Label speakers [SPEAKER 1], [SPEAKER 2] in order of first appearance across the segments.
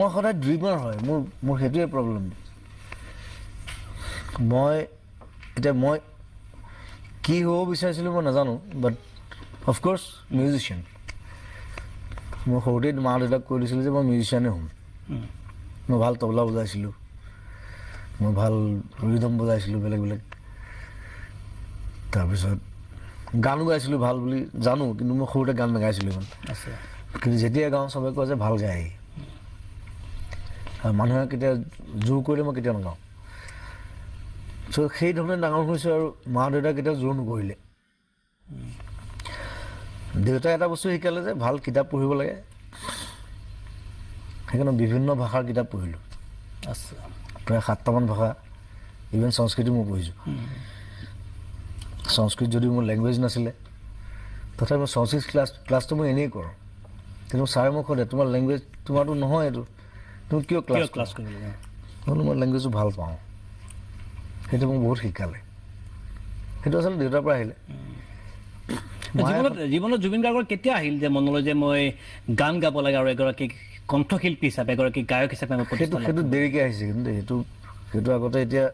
[SPEAKER 1] মই সদায় ড্ৰিমাৰ হয়, মোৰ সেইটোৱে প্ৰব্লেম। মই এতিয়া মই কি হ'ব বিচাৰিছিলোঁ মই নাজানো, বাট অফক'ৰ্ছ মিউজিচিয়ান। মই সৰুতেই মা দেউতাক কৈ দিছিলোঁ যে মই মিউজিচিয়ানেই হ'ম। মই ভাল তবলা বজাইছিলোঁ, মই ভাল ৰিদম বজাইছিলোঁ বেলেগ বেলেগ, তাৰপিছত গানো গাইছিলোঁ ভাল বুলি জানো, কিন্তু মই সৰুতে গান নাগাইছিলোঁ ইমান। কিন্তু যেতিয়া গাওঁ চবে কয় যে ভাল গায়, আৰু মানুহে কেতিয়া জোৰ কৰিলে মই কেতিয়াও নগাওঁ। চ' সেই ধৰণে ডাঙৰ হৈছোঁ আৰু মা দেউতাই কেতিয়াও জোৰ নকৰিলে। দেউতাই এটা বস্তু শিকালে যে ভাল কিতাপ পঢ়িব লাগে, সেইকাৰণে বিভিন্ন ভাষাৰ কিতাপ পঢ়িলোঁ। প্ৰায় 7টামান ভাষা, ইভেন সংস্কৃতো মই পঢ়িছোঁ। সংস্কৃত যদিও মোৰ লেংগুৱেজ নাছিলে, তথাপি মই সংস্কৃত ক্লাছটো মই এনেই কৰোঁ। কিন্তু ছাৰে মোক সোধে, তোমাৰ লেংগুৱেজ তোমাৰতো নহয় এইটো, তুমি কিয় ক্লাছ কৰিব লাগে? মই বোলো মই লেংগুৱেজটো ভাল পাওঁ। সেইটো মোক বহুত শিকালে। সেইটো আচলতে দেউতাৰ পৰা আহিলে।
[SPEAKER 2] জীৱনত জুবিন গাৰ্গৰ কেতিয়া আহিল যে মনলৈ যে মই গান গাব লাগে আৰু এগৰাকী কণ্ঠশিল্পী হিচাপে, এগৰাকী গায়ক হিচাপে?
[SPEAKER 1] সেইটো দেৰিকৈ আহিছে, কিন্তু সেইটো আগতে। এতিয়া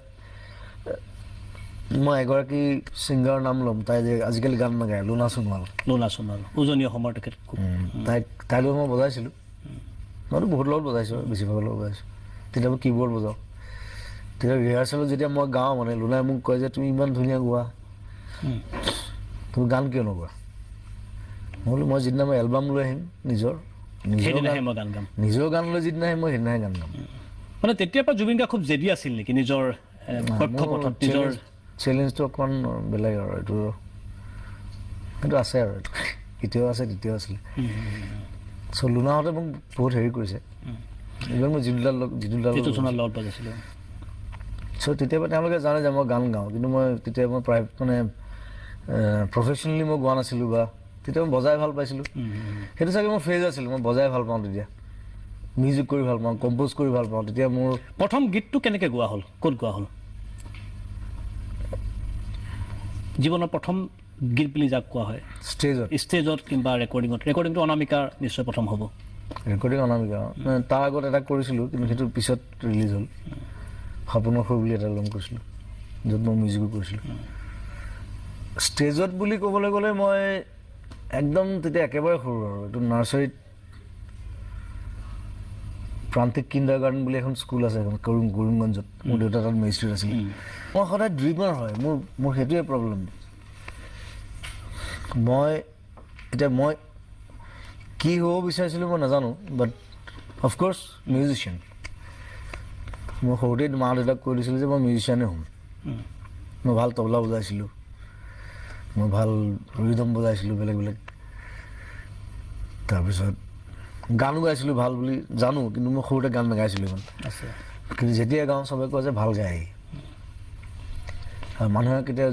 [SPEAKER 1] মই এগৰাকী ছিংগাৰৰ নাম ল'ম, তাই যে আজিকালি গান নাগায়, লোনা সোণোৱাল।
[SPEAKER 2] লোনা সোণোৱাল, উজনি অসমৰ তেখেত।
[SPEAKER 1] তাইৰ লগত মই বজাইছিলোঁ, মইতো বহুত লগত বজাইছোঁ, বেছিভাগৰ লগত বজাইছোঁ। তেতিয়া মই কীবৰ্ড বজাওঁ। তেতিয়া ৰিহাৰ্চেলত যেতিয়া মই গাওঁ, মানে লোনাই মোক কয় যে তুমি ইমান ধুনীয়া গোৱা, তুমি গান কিয় নোগোৱা? মই বোলো মই যিদিনা মই এলবাম লৈ আহিম নিজৰ
[SPEAKER 2] গান গাম,
[SPEAKER 1] নিজৰ গান লৈ যিদিনা আহিম মই সেইদিনাহে গান গাম।
[SPEAKER 2] মানে তেতিয়াৰ পৰা জুবিন গাৰ্গ খুব জেদী আছিল নেকি নিজৰ লক্ষ্যপথত? নিজৰ
[SPEAKER 1] চেলেঞ্জটো অকণমান বেলেগ আৰু এইটো, সেইটো আছে আৰু এইটো এতিয়াও আছে, তেতিয়াও আছিলে। চ' লোনাহঁতে মোক বহুত হেৰি কৰিছে। ইভেন মই জিতুদাৰ
[SPEAKER 2] লগত বাজাইছিলোঁ।
[SPEAKER 1] চ' তেতিয়াৰ পৰা তেওঁলোকে জানে যে মই গান গাওঁ, কিন্তু মই তেতিয়া মই প্ৰায় মানে প্ৰফেচনেলি মই গোৱা নাছিলোঁ, বা তেতিয়া মই বজাই ভাল পাইছিলোঁ। সেইটো চাগে মোৰ ফেজ আছিল, মই বজাই ভাল পাওঁ, তেতিয়া মিউজিক কৰি ভাল পাওঁ, কম্প'জ কৰি ভাল পাওঁ। তেতিয়া মোৰ
[SPEAKER 2] প্ৰথম গীতটো কেনেকৈ গোৱা হ'ল, ক'ত গোৱা হ'ল? জীৱনৰ প্ৰথম গীত বুলি যাক কোৱা হয়, ষ্টেজত কিংবা ৰেকৰ্ডিঙত? ৰেকৰ্ডিংটো অনামিকাৰ নিশ্চয় প্ৰথম হ'ব।
[SPEAKER 1] ৰেকৰ্ডিং অনামিকা, তাৰ আগত এটা কৰিছিলোঁ, কিন্তু সেইটো পিছত ৰিলিজ হ'ল। সপোনৰ সুৰ বুলি এটা এলবাম কৰিছিলোঁ, য'ত মই মিউজিকো কৰিছিলোঁ। ষ্টেজত বুলি ক'বলৈ গ'লে মই একদম তেতিয়া একেবাৰে সৰু আৰু, এইটো নাৰ্চাৰীত প্ৰান্তিক কিণ্ডাৰ গাৰ্ডেন বুলি এখন স্কুল আছে, এখন কৰিমগঞ্জত। মোৰ দেউতা তাত মেজিষ্ট্ৰেট আছিলে। মই সদায় ড্ৰিমাৰ হয়, মোৰ সেইটোৱে প্ৰব্লেম। মই এতিয়া মই কি হ'ব বিচাৰিছিলোঁ মই নাজানো, বাট অফক'ৰ্ছ মিউজিচিয়ান। মই সৰুতেই মা দেউতাক কৈ দিছিলোঁ যে মই মিউজিচিয়ানেই হ'ম। মই ভাল তবলা বজাইছিলোঁ, মই ভাল ৰিদম বজাইছিলোঁ বেলেগ বেলেগ, তাৰপিছত গানো গাইছিলোঁ ভাল বুলি জানো, কিন্তু মই সৰুতে গান নাগাইছিলোঁ ইমান। কিন্তু যেতিয়া গাওঁ চবে কয় যে ভাল গায়, আৰু মানুহে কেতিয়া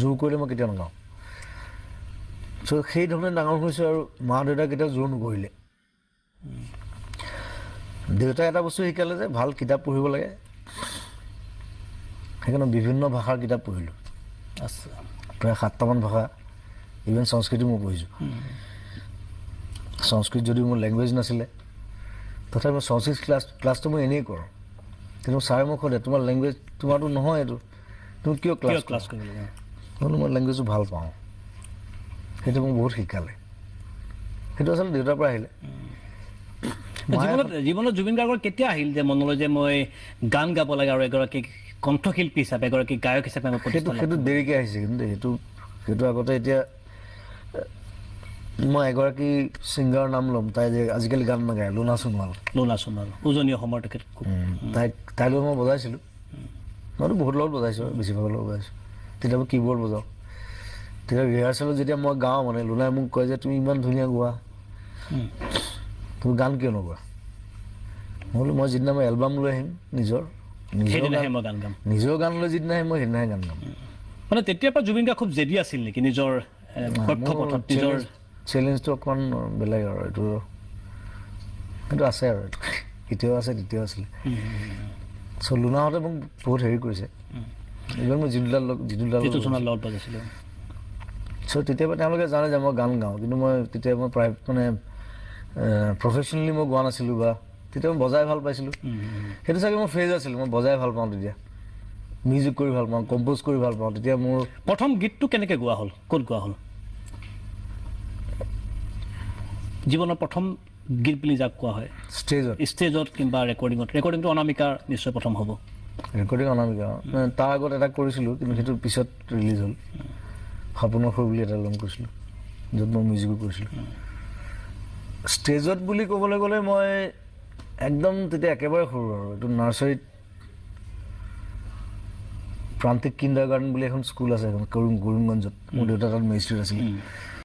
[SPEAKER 1] জোৰ কৰিলে মই কেতিয়াও নগাওঁ। চ' সেই ধৰণে ডাঙৰ হৈছোঁ আৰু মা দেউতাই কেতিয়াও জোৰ নকৰিলে। দেউতাই এটা বস্তু শিকালে যে ভাল কিতাপ পঢ়িব লাগে, সেইকাৰণে বিভিন্ন ভাষাৰ কিতাপ পঢ়িলোঁ। প্ৰায় 7টামান ভাষা, ইভেন সংস্কৃতো মই পঢ়িছোঁ। সংস্কৃত যদিও মোৰ লেংগুৱেজ নাছিলে, তথাপি মই সংস্কৃত ক্লাছটো মই এনেই কৰোঁ। কিন্তু ছাৰে মোক সোধে, তোমাৰ লেংগুৱেজ তোমাৰতো নহয় এইটো, তুমি কিয় ক্লাছ কৰিব লাগে? মই বোলো মই লেংগুৱেজটো ভাল পাওঁ। সেইটো মোক বহুত শিকালে। সেইটো আচলতে দেউতাৰ পৰা আহিলে।
[SPEAKER 2] জীৱনত জুবিন গাৰ্গৰ কেতিয়া আহিল যে মনলৈ যে মই গান গাব লাগে আৰু এগৰাকী কণ্ঠশিল্পী হিচাপে, এগৰাকী গায়ক হিচাপে?
[SPEAKER 1] সেইটো দেৰিকৈ আহিছে, কিন্তু সেইটো আগতে। এতিয়া মই এগৰাকী ছিংগাৰৰ নাম ল'ম, তাই যে আজিকালি গান নাগায়, লোনা সোণোৱাল।
[SPEAKER 2] লোনা সোণোৱাল, উজনি অসমৰ তেখেত।
[SPEAKER 1] তাইৰ লগত মই বজাইছিলোঁ, মইতো বহুত লগত বজাইছোঁ, বেছিভাগৰ লগত বজাইছোঁ। তেতিয়া মই কীবৰ্ড বজাওঁ। তেতিয়া ৰিহাৰ্চেলত যেতিয়া মই গাওঁ, মানে লোনাই মোক কয় যে তুমি ইমান ধুনীয়া গোৱা, তুমি গান কিয় নোগোৱা? মই বোলো মই যিদিনা মই এলবাম লৈ আহিম নিজৰ
[SPEAKER 2] গান গাম,
[SPEAKER 1] নিজৰ গান লৈ যিদিনা আহিম মই সেইদিনাহে গান গাম।
[SPEAKER 2] মানে তেতিয়াৰ পৰা জুবিন গাৰ্গ খুব জেদী আছিল নেকি নিজৰ লক্ষ্যপথত? নিজৰ
[SPEAKER 1] চেলেঞ্জটো অকণমান বেলেগ আৰু এইটো, সেইটো আছে আৰু এইটো এতিয়াও আছে, তেতিয়াও আছিলে। চ' লোনাহঁতে মোক বহুত হেৰি কৰিছে। ইভেন মই জিতুদাৰ
[SPEAKER 2] লগত বাজাইছিলোঁ।
[SPEAKER 1] চ' তেতিয়াৰ পৰা তেওঁলোকে জানে যে মই গান গাওঁ, কিন্তু মই তেতিয়া মই প্ৰায় মানে প্ৰফেচনেলি মই গোৱা নাছিলোঁ, বা তেতিয়া মই বজাই ভাল পাইছিলোঁ। সেইটো চাগে মোৰ ফেজ আছিল, মই বজাই ভাল পাওঁ তেতিয়া, মিউজিক কৰি ভাল পাওঁ, কম্প'জ কৰি ভাল পাওঁ। তেতিয়া মোৰ
[SPEAKER 2] প্ৰথম গীতটো কেনেকৈ গোৱা হ'ল, ক'ত গোৱা হ'ল? জীৱনৰ প্ৰথম গীত বুলি যাক কোৱা হয়,
[SPEAKER 1] ষ্টেজত,
[SPEAKER 2] ষ্টেজত কিংবা ৰেকৰ্ডিঙত। ৰেকৰ্ডিংটো অনামিকাৰ নিশ্চয় প্ৰথম হ'ব।
[SPEAKER 1] ৰেকৰ্ডিং অনামিকা, তাৰ আগত এটা কৰিছিলোঁ, কিন্তু সেইটো পিছত ৰিলিজ হ'ল। সপোনৰ সুৰ বুলি এটা এলবাম কৰিছিলোঁ, য'ত মই মিউজিকো কৰিছিলোঁ। ষ্টেজত বুলি ক'বলৈ গ'লে মই একদম তেতিয়া একেবাৰে সৰু আৰু, এইটো নাৰ্চাৰীত প্ৰান্তিক কিণ্ডাৰ গাৰ্ডেন বুলি এখন স্কুল আছে, এখন কৰিমগঞ্জত। মোৰ দেউতা তাত মেজিষ্ট্ৰেট আছিলে।